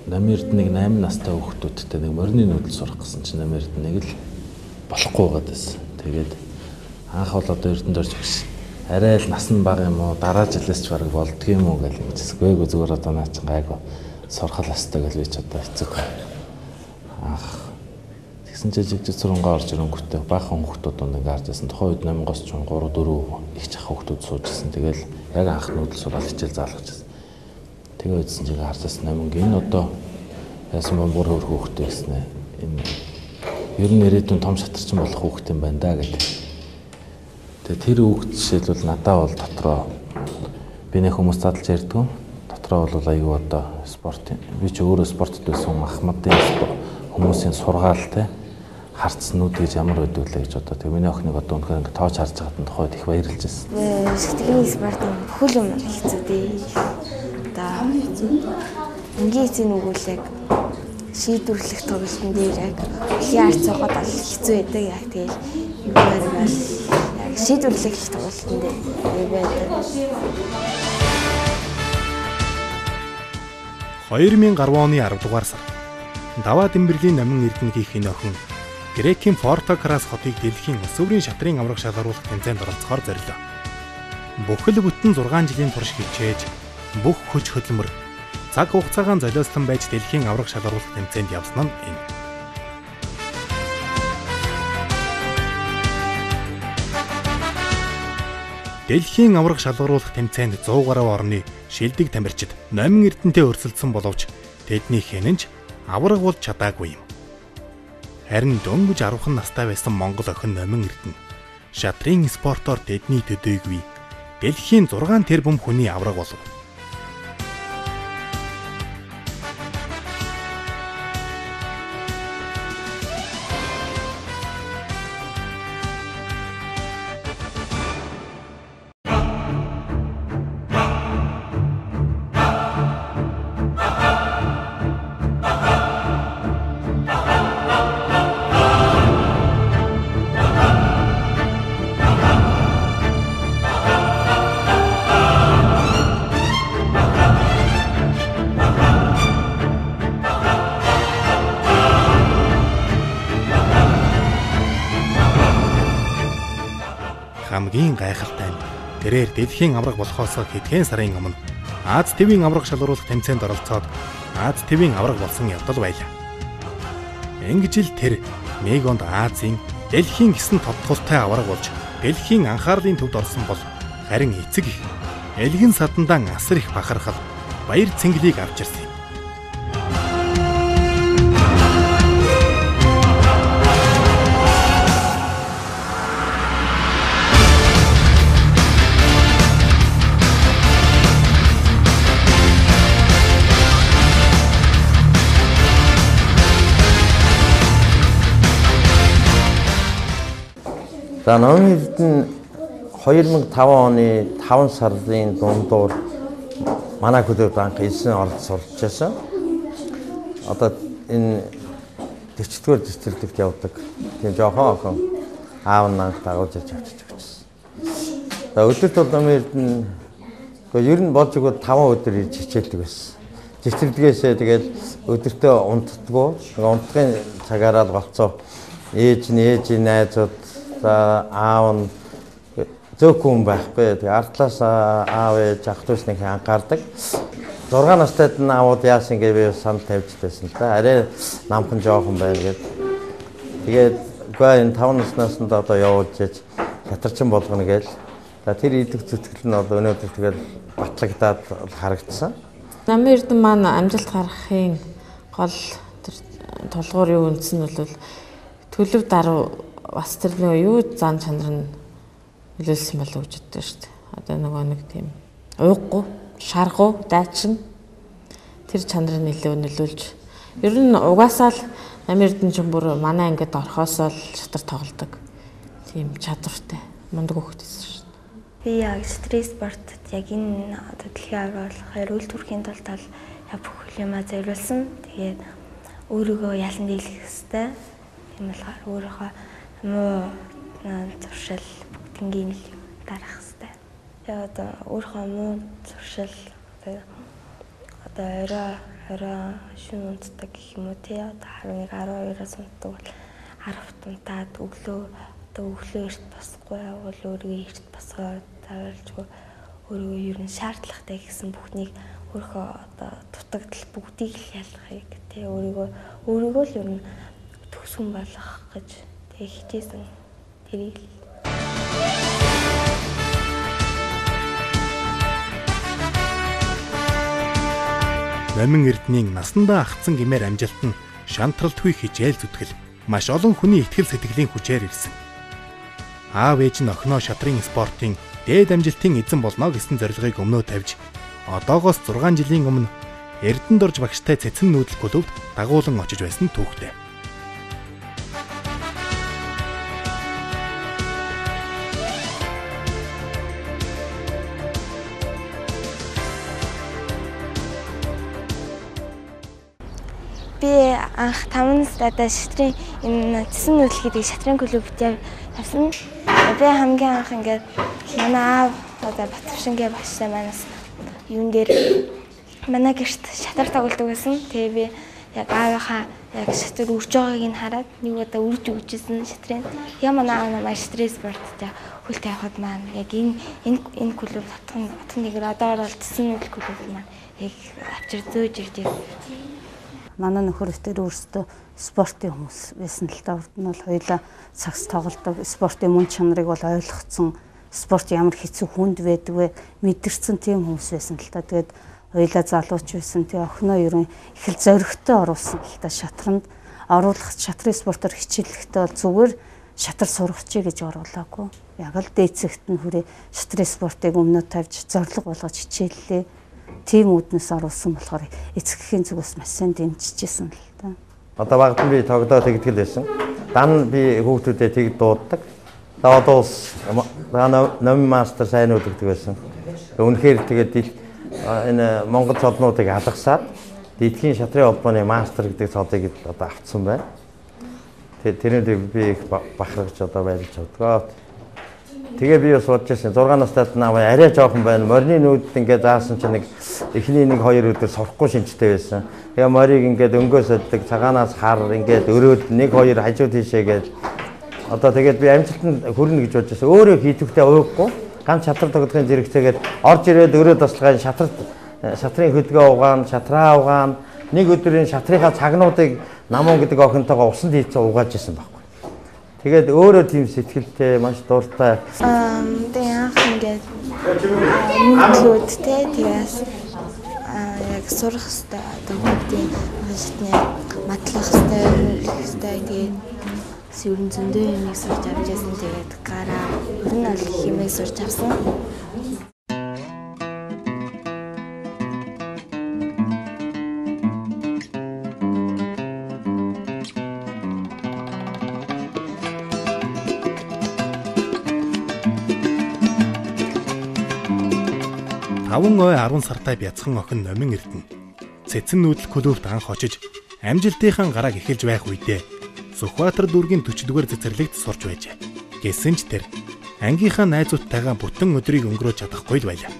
Номын Эрдэнэг 8 настай хүүхдүүдтэй нэг морины нүүдэл сурах гэсэн чинь Номын Эрдэнэг л болохгүй байгаад байсан. Тэгээд анх бол одоо Эрдэнэд орж өгсөн. Арай л нас нь бага юм уу, дараа жилээс ч бараг болдго юм уу гэл ингэжсэн. Гээгүй зүгээр одоо наа чин гайгүй сурхал ёстой гэл би ч одоо эцэг анх тэгсэн чинь жижиг цурангаа орж ирэнгүүтээ баахан хүүхдүүд дунд ингээ харж байсан. Тухайн үед 8-оос ч 3 4 их чах хүүхдүүд сууж ирсэн. Тэгэл яг анх нүүдэл сураад хичээл заалгаж. Тэгээ үзсэн чинь харж байсан номинг энэ одоо яасан бомбор хөр хүүхдээ гэсэн ээ. Энэ ер нь ирээдүйн том шатарчин болох хүүхд юм байна да гэдэг. Тэгээ тэр хүүхд жишээлбэл надаа бол дотроо би нэг хүмүүс задлж ярьдгүй. Дотроо бол аюу одоо спорт би ч өөрөө спортод байсан Ахмадын хүмүүсийн сургаал те харцнууд гэж ямар байдаг лээ гэж одоо тэгээ миний охиныг одоо үнэхээр ингэ тоож харж байгаад нь тухайд их баярлж байсан. Шатгийн спорт бүхэл юм хэцүү дээ. Энгийн эцсийн өгүүлэг шийдвэрлэх тоглолтын дээр яг ихийн арц цооход бол хэцүү байдаг. Яг тэгэл юугаар бол яг шийдвэрлэх тоглолтын дээр юу байдаг. 2010 оны 10 дугаар сар Даваа Дэмбэрлийн Номин Эрдэнэгийн энэ охин Грекийн Портокрас хотыг дэлхийн улс өрийн шатрын авраг шалгаруулах тэмцээнд оролцохоор зорилоо. Бүхэл бүтэн 6 жилийн турш хичээж бүх хүч хөдөлмөр цаг хугацаагаа золиослон байж дэлхийн авраг шалгаруулах тэмцээнд явсан нь энэ. Дэлхийн авраг шалгаруулах тэмцээнд 100 гаруй орны шилдэг тамирчид Номин Эрдэнэтэй өрсөлдсөн боловч тэдний хэн нь ч авраг болж чадаагүй юм. Харин дөнгөж 10 настай байсан монгол охин Номин Эрдэнэ шатрын спортоор тэдний төдийгүй дэлхийн 6 тэрбум хүний авраг болов. Хамгийн гайхалтай нь тэрээр дэлхийн авраг болохоос хэдхэн сарын өмнө Аз тивийн авраг шалгаруулах тэмцээнд оролцоод Аз тивийн авраг болсон явдал байлаа. Ингэж л тэр нэг онд Азийн дэлхийн гэсэн тодтолтой авраг болж дэлхийн анхаарлын төвд орсон бол харин эцэг их элгэн садандаан асар их бахархал баяр цэнгэлийг авч ирсэн юм. За Номын Эрдэнэ 2005 оны 5 сарын дундуур манай клуб анх элсэн оролцож байсан. Одоо энэ 40-р цэцэрлэгт явдаг. Тийм жоохон охин аав нь анх дагуулж авчиж өгсөн. За өдөрт бол Номын Эрдэнэ ер нь болж өгөөд 5 өдөр ирж хичээлдэг байсан. Цэцэрлэгээсээ тэгэл өдөртөө унтдаггүй. Унтахын цагаараа л голцоо ээж нь ээжийн найзууд за аав нь зөөхөн хүн байхгүй. Тэгээ ардлаас аав ээж ах дүүс нэг анхаардаг. 6 настайд нь аавууд яасан гэж би санал тавьж байсан л да. Арай намхан жоохон байна гэд. Тэгээд үгүй энэ 5 наснаас нь одоо явуулж яж шатарчин болгоно гээл. За тэр идэх зүтгэл нь бол өнөөдөр тэгэл батлагдаад харагдсан. Номын Эрдэнэ маань амжилт гаргахын гол тэр тулгуур юу үндсэн нь бол төлөв даруй бас тэр нөгөө юу зан чанар нь нөлөөлсөн болов гэж боддог шүү дээ. Одоо нөгөө нэг тийм ууггүй, шаргуу, дайчин тэр чанар нь илүү нөлөөлж ер нь угаасаа л Номын Эрдэнэ ч бүр манай ангид орохоос л шатар тоглодог. Тийм чадвартай мундаг хүүхэд байсан шүү дээ. Би яг шатрын спортод яг энэ одоо дэлхийн авраг болохоор үл төрхийн тулд бол яг бүх юмаа зориулсан. Тэгээд өөрийгөө ялан дийлэх ёстой. Тийм болохоор өөрийнхөө муу зуршил бүгднгийн л дарах хэрэгтэй. Яг одоо өөрийнхөө муу зуршил одоо орой шөнө унтдаг гэх юм уу тий. Одоо 11 12-оос унтдаг бол 10-т унтаад өглөө одоо өглөө эрт босохгүй бол өөрийгөө эрт босгоод тавиалжгүй өөрийгөө ер нь шаардлагатай гэсэн бүхнийг өөрийнхөө одоо дутагдал бүгдийг л ялахыг тий өөрийгөө л ер нь төгсгөн болгох гэж тэг хичээсэн тэрийг л. Номин Эрдэнийн насандаа ахцсан гэмээр амжилт нь шантралтгүй хичээл зүтгэл маш олон хүний итгэл сэтгэлийн хүчээр ирсэн. Аав ээж нь охиноо шатрын спортын дээд амжилтын эзэн болно гэсэн зорилгыг өмнөө тавьж одоогоос 6 жилийн өмнө Эрдэнэдорж багштай цэцэн нүүдэл клубт дагуулan очиж байсан түүхтэй. Би анх 5 настай шатрын энэ цэцэн нүүдэл гэдэг шатрын клубт явсан. Би хамгийн анх ингээд манай аав одоо Батвшингээ багштай манаас юун дээр манай гэрт шатар тоглодог байсан. Тэгээ би яг аавынхаа яг шатар үрж байгааг нь хараад нэг удаа үрж өгчээсэн шатрын. Тэгээ манай аав намайг шатрын спортод хөл тавихад маань яг энэ клуб Батхан нэгэр одоогор бол цэцэн нүүдэл клуб маань яг авчир зөөж ирж байсан. Манай нөхөр тэр өөрсдөө спортын хүмүүс байсан л та. Урд нь бол хоёулаа сагс тоглодог, спортын мөн чанарыг бол ойлгоцсон, спорт ямар хэцүү хүнд байдаг вэ мэдэрсэн тийм хүмүүс байсан л та. Тэгээд хоёулаа залууч байсан. Тэгээ охиноо ер нь их л зоригтой оруулсан л та. Шатранд оруулах, шатрын спортоор хичээллэхдээ бол зүгээр шатар сургачий гэж оруулаагүй. Яг л дээцэгт нь хүрээ шатрын спортыг өмнөө тавьж зорилго болгож хичээллээ. Тийм үүднээс оруулсан болохоор эцэг эхийн зүгээс маш сайн дэмжижсэн л та. Одоо багт би тоглоо тэгдэг л байсан. Дан би хүүхдүүдэд тэг дууддаг. Одоо ус номын мастер сайн өгдөг байсан. Үнэхээр тэгээд энэ Монгол цолнуудыг алгасаад дэлхийн шатрын холбооны мастер гэдэг цолыг одоо авцсан байна. Тэгээд тэрнийг би их бахархаж одоо байлж чадгаа. Тэгээ би бас бодож байсан. 6 настай намайг арай жоохон байна. Морины нүүдэлд ингээд заасан чинь нэг эхний 1 2 өдөр сурахгүй шинжтэй байсан. Тэгээ морийг ингээд өнгөө соддог, цагаанаас хар ингээд өрөөд 1 2 хажуу тийшээ гээд одоо тэгээд би амжилтанд хүрнэ гэж бодож байсан. Өөрөө хийдэгтэй ууггүй. Ганц шатар тоглохын зэрэгцээгээд орж ирээд өрөө тослогын шатрын хөдгөө угаан, шатраа угаан, нэг өдрийн шатрынхаа цагнуудыг намун гэдэг охинтойгоо усанд хийцэн угааж исэн баг. Тэгээд өөрөө тийм сэтгэлтэй маш дуртай. Тэгээ анх ингээд нүүдлүүд те тэгээс яг сурах хэвээр одоо бүгдийн шатны матлах хэвээр нүүдлэх хэвээр тэгээд ер нь зөндөө юмыг сурч авч ясан. Тэгээд гараа ер нь бол их юмыг сурч авсан. Таван ой 10 сартай бяцхан охин Номин Эрдэнэ цэцэн нүүдэл клубт анх очиж амжилтынхаа гарааг эхэлж байх үедээ Сүхбаатар дүүргийн 40-р цэцэрлэгт сурч байжээ. Гэсэн ч тэр ангийнхаа найзуудтайгаа бүтэн өдрийг өнгөрөөж чадахгүй л байлаа.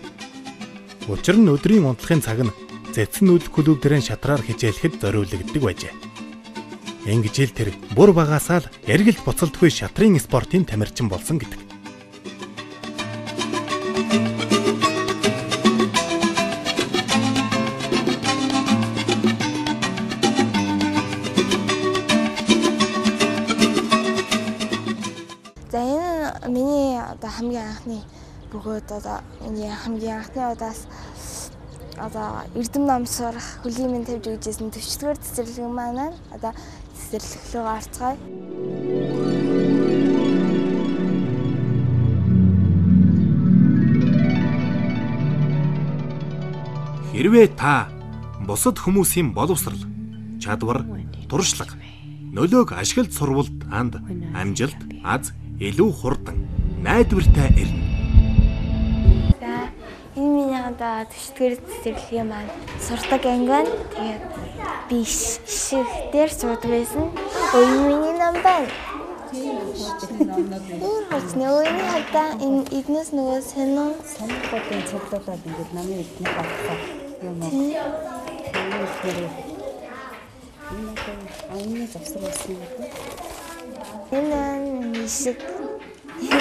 Учир нь өдрийн унтлахын цаг нь цэцэн нүүдэл клуб дээрэн шатраар хичээлэхэд зориулагддаг байжээ. Ингэж л тэр бүр багасаа л эргэлт буцалтгүй шатрын спортын тамирчин болсон гэдэг. За энэ миний одоо хамгийн анхны бөгөөд одоо миний хамгийн анхны удаас одоо эрдэм ном сурах хөлийн минь тавьж өгч ирсэн 40-р цэцэрлэг маань одоо цэцэрлэг рүү орцгоё. Хэрвээ та бусад хүмүүсийн боловсрал, чадвар, туршлага, нөлөөг ашиглаж сурвал танд амжилт, аз илүү хурдан, найдвартай ирнэ. За, энэ миний одоо 40-р цэцэрлэгийн маань сурдаг анги байна. Тэгээд би ишиг дээр суудаг байсан. Ой миний ном байна. Энэ хуцны өөний хадаа энэ эднээс нөгөө сонин сонирхолтой цуглуулад ингээд намын эдний хавцаа Юм уу? Энэ одоо аяны завсар байсан юм байна. Энэ мишиг.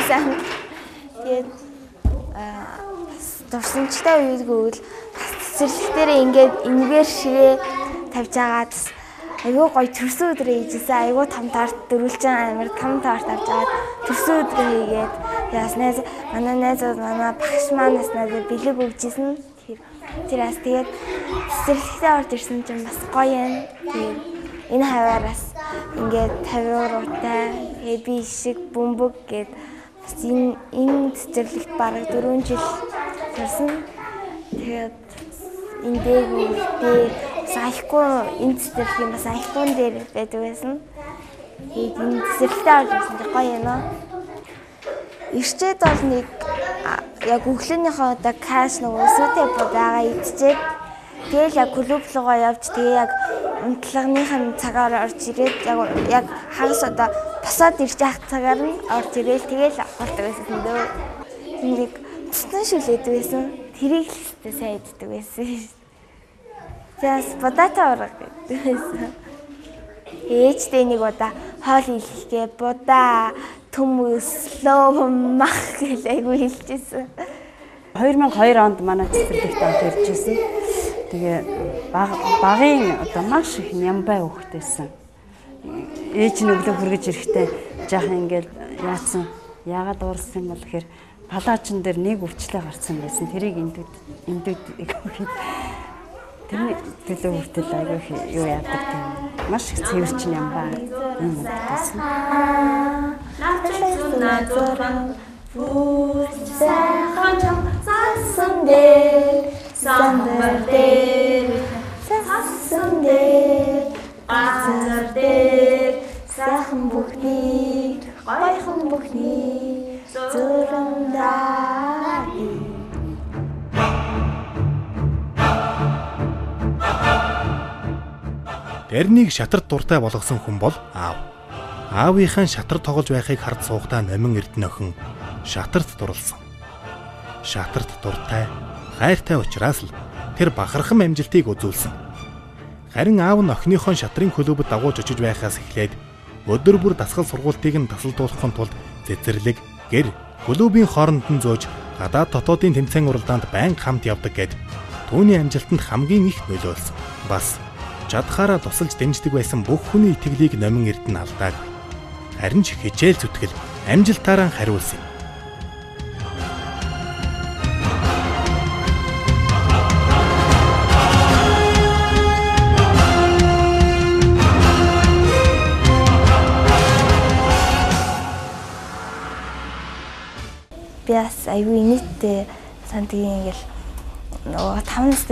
Сан. Тэгээд бас дурсамжтай үеигөө л бас цэцэрлэг дээрээ ингээд энэгээр ширээ тавьж агаад айгүй гоё төрсөн өдрөө хийжсэн. Айгүй том торт дөрвөлжин амар том торт авч аваад төрсөн өдрөө хийгээд яас найз манай найзууд манай багш маань бас надад бэлэг өгчээсэн. Тэр бас тэгээд цэцэрлэгтээ орж ирсэн чинь бас гоё юм. Тэгээд энэ хаваар бас ингээд 50 руутай тэгээд би шиг бөмбөг гээд бас энэ цэцэрлэгт бараг 4 жил сурсан. Тэгээд энэ дээгүүр дээр бас аяхгүй энэ цэцэрлэгийн бас аяхтун дээр байдаг байсан. Тэгээд энэ цэцэрлэгтээ орж ирсэн чинь гоё юм аа. Ирчээд бол нэг яг өглөөнийхөө одоо каш нөгөө сүүтэй байгаа идчихэд тэгэл яг клуб руугаа явж тэгээ яг унтлагных нь цагаар орж ирээд яг хагас одоо босоод ирж явах цагаар нь орж ирээл тэгэл авахдаг байсан дөө. Нэг цэцэн шүлээдэг байсан. Тэрийг л хэвээр сайн иддэг байсан. Тэгээс будаата ураг гэдэг байсан. Ээжтэй нэг удаа хоол илгэхгээ будаа төмөслөө мах гэж айгүй хэлчихсэн. 2002 онд манай цэцэрлэгт анх ирж ирсэн. Тэгээ багын одоо маш их нямбай хүүхдээсэн. Ээж нь өглөө хүргэж ирэхдээ жаахан ингээл яатсан. Яагаад дуурсан юм бол гэхээр палаачин дээр нэг өвчлөө гарсан байсан. Тэрийг эндүүд ихэд тэрний төлөө хүртэл айгүй юу яадаг тийм. Маш их цэвэрчин нямбай юм хүүхдээсэн. Сайхан чам сасан дээр самбар дээр сасан дээр газар дээр сайхан бүхний гоёхон бүхний зүрхэндээ. Тэрнийг шатарт дуртай болгосон хүн бол аав. Аавынхаа шатар тоглож байхыг хард суухдаа Номин Эрдэнэ охин шатарт дурлсан. Шатарт дуртай, хайртай учраас л тэр бахархан амжилтыг үзүүлсэн. Харин аав нь охиныхоо шатрын клубд дагуулж очиж байхаас эхлээд өдөр бүр дасгал сургуультыг нь тасалдуулахын тулд цэцэрлэг, гэр, клубын хооронд нь зөөж гадаад дотоодын тэмцээн уралдаанд байнга хамт явдаг гэд түүний амжилтанд хамгийн их нөлөөлсөн. Бас чадхаараа тусалж дэмждэг байсан бүх хүний итгэлийг Номин Эрдэнэ алдаагүй. Харин ч хичээл зүтгэл амжилтаараа хариулсан юм. Би бас айгүй инээдтэй сандгийн ингээл нөгөө 5 настай